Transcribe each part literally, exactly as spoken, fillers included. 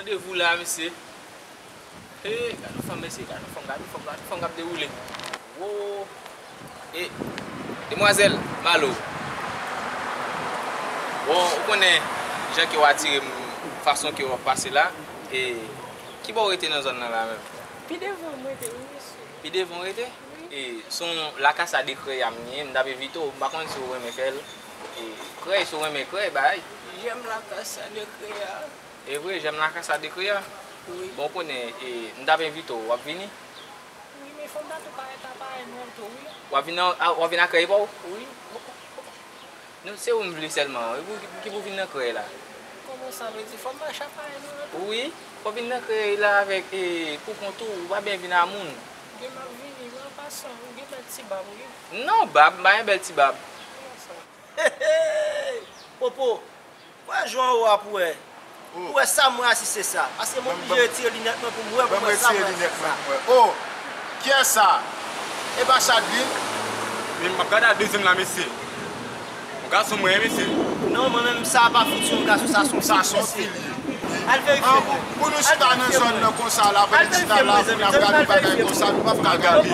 Randevou la, mesye. Hey, gade yon fanm, mesye, gade yon fanm, gade yon fanm, gade yon fanm k ap dewoule. Wo! E, demwazèl, Malo. Bon, ou konnen jan ke w atire m, fason ke w ap pase la. E, ki bò w rete nan zòn nan la menm? Pi devan m rete, wi, mesye. Pi devan w rete? Wi. E, se yon lakasa de krèy a m ye, m t ap envite w, m pa konn si w renmen fè l. E, krèy, si w renmen krèy, bay. J'aime la casa de créa. E vre, j'aime la casa de créa. Wi. Bon, ou konnen, e, m t ap envite w, w ap vini? Wi, men fanm nan tou parèt aparèy mwen tou, wi. W ap vin nan, a, w ap vin ak krèy pa w? Wi. Non, se ou m vle sèlman. E pou, pou ki pou vin nan krèy la? Kòman sa vle di? Fò m mache aparèy mwen tou? Wi, fò vin nan krèy la avèk, e, pou kont ou, ou pa byen vin a moun. Gen m ap vini, wi, an pasan, ou gen bèl ti bab, wi. Non, bab, m pa gen bèl ti bab. Kòman sa? Popo, wè jwè anwo a pou wè. Pou wè sa m wè a si se sa. Paske mwen oblije retire linèt mwen pou m wè, pou m wè sa m wè a si se sa. Oh, kiyès sa? E pa Chadlin? Men m ap gade a dezyèm la, mesye. Yon gason mwen, mesye. Non, mwen menm, sa pa fouti yon gason, sa se yon fi, mesye. Al verifye pou mwen. Pou nou chita nan zòn nan konsa la, pou nou chita la, pou n ap gade bagay konsa, nou p ap ka gade.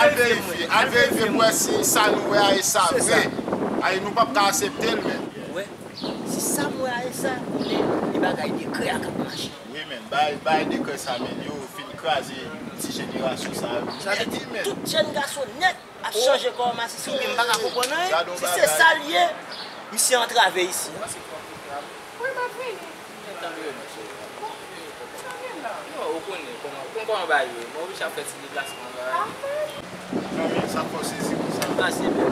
Al verifye, al verifye pou wè si sa nou wè a e sa vre. Ay, nou p ap ka aksepte l menm. Wè, si sa m wè a e sa, konnen e bagay dekrè a k ap mache. Wi, men, bay, bay dekrè sa, men, yo fin kraze ti jenerasyon sa yo. Sa vle di, tout jèn gason nèt ap chanje kò masisi, men m pa ka konprann anyen. Si se sa l ye, misye antrave isi. Wi, m ap vini. Yo, ou konnen kòman, ou konn kòman bagay ye. Mwen oblije ap fè ti deplasman la. Zanmi, sa k fè w sezi konsa? Pase byen.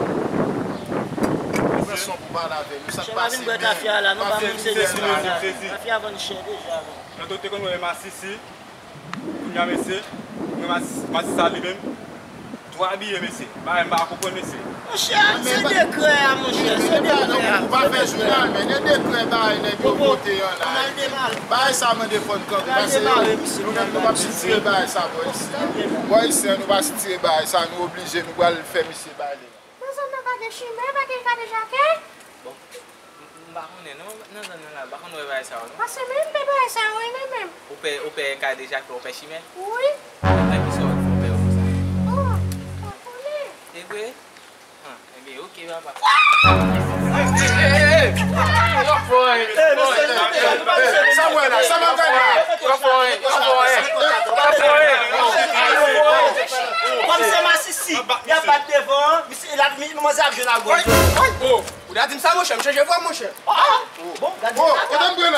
Ou pran son pou pale avè nou. Sa k pase menm? Tafya la, non, pa moun sezi. Tafya vann chè deja. Nan tout te konn wè masisi. Kounye a, mesye, mwen Masis-, Masisi sa li menm, twò abiye, mesye. Bagay m pa konprann, mesye. Monchè, se dekrè a, monchè, se dekrè a. Ou pa fè jounal, men e dekrè bagay nèg yo pote an la. Bagay sa mande fò n kanpe, paske nou menm nou p ap sitire bagay sa bò isi. Bò isi an, nou pa sitire bagay sa, nou oblije, nou pral fè misye bale. Nan zòn nan pa gen chimè, pa gen kadejake? Bon, m, m pa konnen non, nan zòn nan la, m pa konn wè bagay sa yo non. Paske menm m te bagay sa yo, wi, men menm. Ou pè, ou pè kadejake, ou pè chimè? Wi. Nan ki sòt ou pè yo konsa? Oh, m pa konnen. E vre? Ah, ebyen, oke, papa. Sa m wè la, sa m ap gade la. Kòm se masisi, y ap bat devan, misye, la, mi, manzè ap jwe nan gòj. Oh, ou ta di m sa, monchè, m chanje vwa, monchè. Ah, bon, gade. Oh, kote m pran